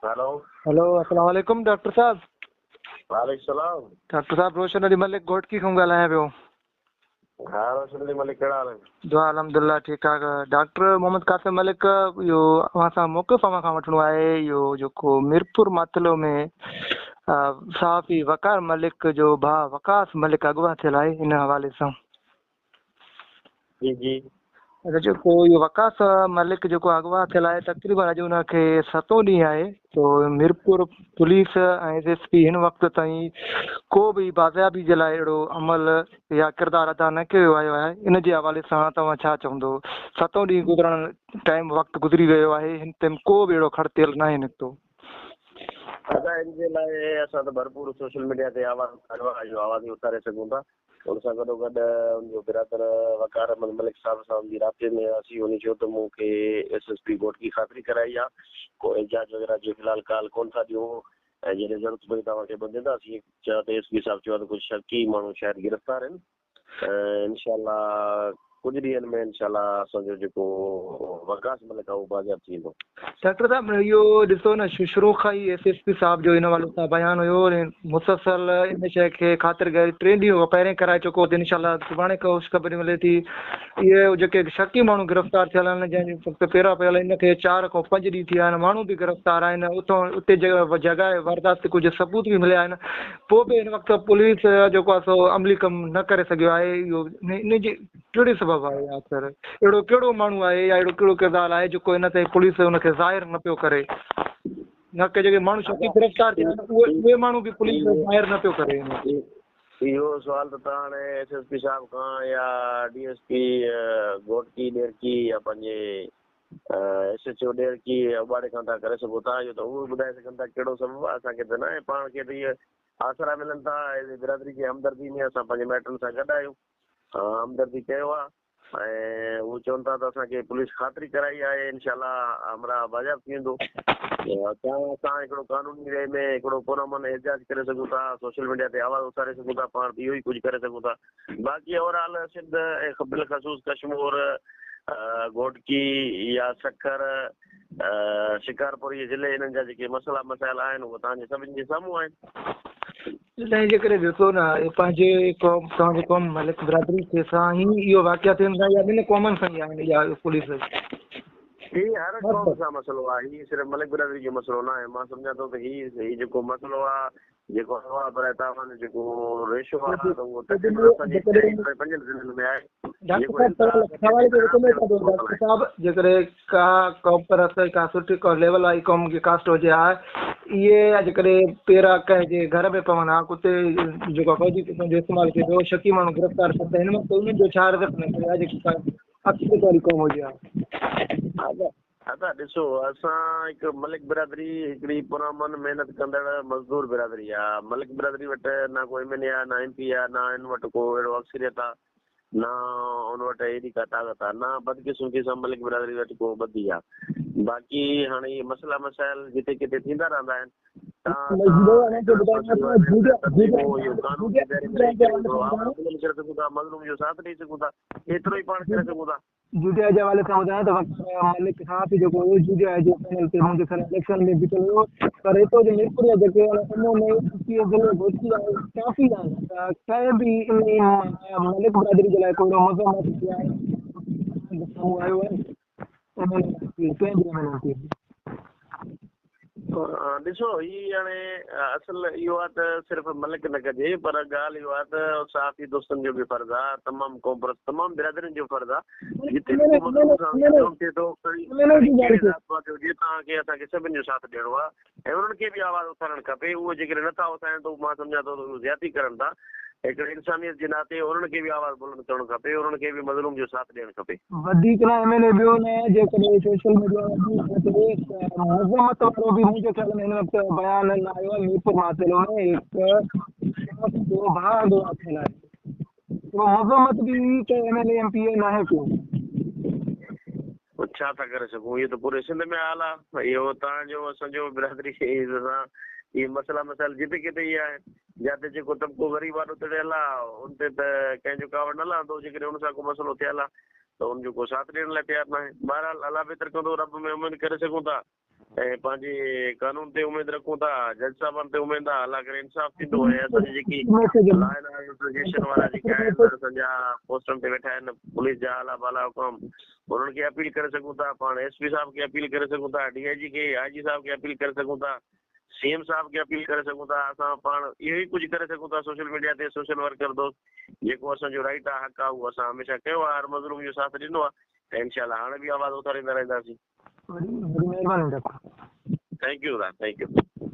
Hello. Hello اسلام عليڪم doctor صاحب. وعليڪم سلام. ڊاڪٽر صاحب روشن علي ملڪ گهوٽڪي کان ڳالهايان پيو. ها روشن علي ملڪ ڪهڙا حال آهن؟ دعا الحمدلله ٺيڪ ٺاڪ. ڊاڪٽر محمد قاسم ملڪ اهو اوهان سان موقف اوهان کان وٺڻو آهي اهو جيڪو ميرپور ماٿيلو ۾ صحافي وقار ملڪ جو ڀاء وقاص ملڪ اغوا ٿيل آهي ان حوالي سان. جي جي. اڇا جيڪو اهو وقاص ملڪ جيڪو اغوا ٿيل آهي تقريبن اڄ ان کي ستون ڏينهن آهي تو Mirpur police ۽ S S P هن وقت تائين ڪو به بازيابي جي لاء اهڙو عمل يا ڪردار ادا نه ڪيو ويو آهي ان جي حوالي سان توهان ڇا چوندو ستون ڏينهن گذرڻ ٽائيم وقت گذري ويو آهي هن تائين ڪو به اهڙو کڙ تيل ناهي نڪتو. ادا ان جي لاء اسان ته ڀرپور سوشل ميڊيا تي آواز اٿاريو آهي اهو آواز ئي اٿاري سگهون ٿا. ان سان گڏوگڏ ان جو برادر وقار احمد ملڪ صاحب سان ان جي رابطي ۾ هئاسين انهي چيو ته مون کي ايس ايس پي گهوٽڪي خاطري ڪرائي آ ڪو احتجاج وغيره جي في الحال ڪال ڪونه ٿا ڏيون ۽ جڏهن ضرورت پئي توهان کي ٻڌينداسين چيو ته ايس پي صاحب چيو آ ته ڪجهه شڪي ماڻهو شايد گرفتار آهن ۽ انشاء الله ڪجهه ڏينهن ۾ انشاء الله اسان جو جيڪو وقاص ملڪ آهي اهو بازياب ٿي ويندو. ڊاڪٽر صاحب اهو ڏسو نه شروع کان ئي ايس ايس پي صاحب جو ان حوالي سان بيان هيو ۽ مسلسل ان شيء کي خاطر غير ٽي ڏينهن پهرين ڪرائي چڪو هو ته انشاء الله سڀاڻي ڪو خوشخبري ملي ٿي اهي جيڪي شڪي ماڻهو گرفتار ٿيل آهن جنهن جي فقط پيرا پيل آهن ان کي چار کان پنج ڏينهن ٿي ويا آهن ماڻهو به گرفتار آهن اتان اتي جڳهه واردات تي ڪجهه ثبوت به مليا آهن پوء به هن وقت پوليس جيڪو آهي سو عملي ڪم نه ڪري سگهيو آهي اهو ان جي ڪهڙي سبب آهي آخر اهڙو ڪهڙو ماڻهو آهي يا اهڙو ڪهڙو ڪردار آهي جيڪو هن تائين پوليس ان کي ظاهر نه پيو ڪري نه ڪي جيڪي ماڻهو شڪي گرفتار ٿيا آهن اهي ماڻهو به پوليس ظاهر نه پيو ڪري هن کي. اهو سوال ته توهان هاڻي ايس ايس پي صاحب کان يا D S P Ghotki Daharki يا پنهنجي ايس ايڇ او ڏيرڪي اٻاڙي کان ٿا ڪري سگهو ٿا اهو ته اهي ٻڌائي سگهن ٿا ڪهڙو سبب آهي اسان کي ته ناهي پاڻ کي ته اهي آسرا ملن ٿا ايز اي برادري جي همدردي ۾ اسان پنهنجي مائٽن سان گڏ آهيون همدردي ڪيو آهي ۽ هو چون ٿا ته اسان کي پوليس خاطري ڪرائي آهي انشاء الله همراهه بازياب ٿي ويندو تان اسان هڪڙو قانوني وي ۾ هڪڙو پرامن احتجاج ڪري سگهون ٿا سوشل ميڊيا تي آواز اٿاري سگهون ٿا پاڻ ته اهو ئي ڪجهه ڪري سگهون ٿا باقي اوور آل سنڌ ۽ بالخصوص ڪشمور، گهوٽڪي يا سکر، شڪارپور اهي ضلعي انهن جا جيڪي مسئلا مسائل آهن اهي توهان جي سڀني جي سامهون آهن. سائين جيڪڏهن ڏسو نه پنهنجي قوم توهان جي قوم ملڪ برادري کي سان ئي اهو واقعا ٿين ٿا يا ٻن قومن سان ئي آهن اها پوليس. هي هر قوم سان مسئلو آهي هي صرف ملڪ برادري جو مسئلو ناهي مان سمجهان ٿو ته هي هي جيڪو مسئلو آهي جيڪو اغوا براء تاوان جو جيڪو ريشو آهي ته اهو تقريبن اسان جي چئن توڙي پنجن ضلعن ۾ آهي ڊاڪٽر جيڪو صاحب انتها سوال درجي جي جي وچ ۾ خراب ٿو ليول تي پهتل ڊاڪٽر آهي. صاحب جيڪڏهن ڪا قوم پرست ڪا سٺي ڪا ليول واري قوم جي ڪاسٽ هجي ها اهي جيڪڏهن پيرا ڪنهن جي گهر ۾ پون ها ڪتي جيڪو فوجي قسم جو استعمال ٿئي ٿو شڪي ماڻهو گرفتار ٿين ته هن وقت انهن جو ڇا رزلٽ نڪري ها جيڪي ڪا اڪثريت واري قوم هجي ها. ادا ڏسو اسان هڪ ملڪ برادري هڪڙي پرامن محنت ڪندڙ مزدور برادري آ ملڪ برادري وٽ نه ڪو ايم اين اي آ نه ايم پي آ نه ان وٽ ڪو اهڙو اڪثريت آ نه ان وٽ ايڏي ڪا طاقت آ نه بدقسمتي سان ملڪ برادري وٽ ڪو ٻڌي آ باقي هاڻي اهي مسئلا مسائل جتي ڪٿي ٿيندا رهندا آهن تان اسان هڪڙو سوشل تنظيمون اهو قانون جي دائري ۾ رهي ڪري هڪڙو آواز بلند ڪري سگهون ٿا مظلوم جو ساٿ ڏئي سگهون ٿا ايترو ئي پاڻ ڪري سگهون ٿا. جوڊيا جي حوالي سان ٻڌايان ته وقار ملڪ صحافي جيڪو هيو جوڊيا جي پينل تي منهنجي خيال اليڪشن ۾ بيٺل هيو پر هتو جي ميرپور جا جيڪي ان ۾ ڪي ضلعي گهوٽڪي جا ڪافي آهن ته ڪنهن به ان ملڪ برادري جي لاء ڪو اهڙو مزاحمت يا سامهون آيو آهي ڪنهن به ايم اين اي ڏسو هي هاڻي اصل اهو آهي ته صرف ملڪ نه ڪجي پر ڳالهه اهو آهي ته صحافي دوستن جو به فرض آهي تمام قومپرست تمام برادرين جو فرض آهي جتي به ڪو مظلوم سان ظلم ٿئي ٿو کڻي ڪهڙي ذات پات جو هجي توهان کي اسان کي سڀن جو ساٿ ڏيڻو آهي ۽ انهن کي به آواز اٿارڻ کپي اهو جيڪڏهن نٿا اٿارين ته مان سمجهان ٿو ته اهو زيادتي ڪرن ٿا هڪڙي انسانيت جي ناتي انهن کي به آواز بلند ڪرڻ کپي، انهن کي به مظلوم جو ساٿ ڏيڻ کپي. وڌيڪ نه ايم اين اي ٻيو نه جيڪڏهن سوشل ميڊيا وڌيڪ ٿئي ته مذمت وارو به منهنجي خيال ۾ هن وقت بيان نه آيو آهي ميرپور ماٿيلو ۾ هڪ صحافي جو ڀاء اغوا ٿيل آهي اهو مذمت به ڪنهن M N A M P A ناهي ڪيو. پوء ڇا ٿا ڪري سگهون اهو ته پوري سنڌ ۾ حال آ اهو توهان جو اسان جو برادري سان اهي مسئلا مسائل جتي ڪٿي اهي آهن جاتي جيڪو طبقو غريب آڏو تڙيل آ ان تي ته ڪنهن جو ڪاوڙ نه لهندو جيڪڏهن ان سان ڪو مسئلو ٿيل آ ته ان جو ڪو ساٿ ڏيڻ لاء تيار ناهي. بهرحال الله بهتر ڪندو، رب ۾ اميد ڪري سگهون ٿا ۽ پنهنجي قانون تي اميد رکون ٿا، جج صاحبن تي اميد آهي، الله ڪري انصاف ٿيندو ۽ اسان جي جيڪي لا اينڊ آرڊر اسوسيئيشن وارا جيڪي آهن اسان جا پوسٽن تي ويٺا آهن پوليس جا اعليٰ بالا حڪام انهن کي اپيل ڪري سگهون ٿا، پاڻ ايس پي صاحب کي اپيل ڪري سگهون ٿا، ڊي I جي کي، آء جي صاحب کي اپيل ڪري سگهون ٿا، سي ايم صاحب کي اپيل ڪري سگهون ٿا، اسان پاڻ اهو ئي ڪجهه ڪري سگهون ٿا سوشل ميڊيا تي سوشل ورڪر دوست جيڪو اسان جو رائيٽ آهي حق آهي اهو اسان هميشه ڪيو آهي هر مظلوم جو ساٿ ڏنو آهي ۽ انشاء الله هاڻي به آواز اٿاريندا رهنداسين. وڏي مهرباني doctor. Thank you the thank you.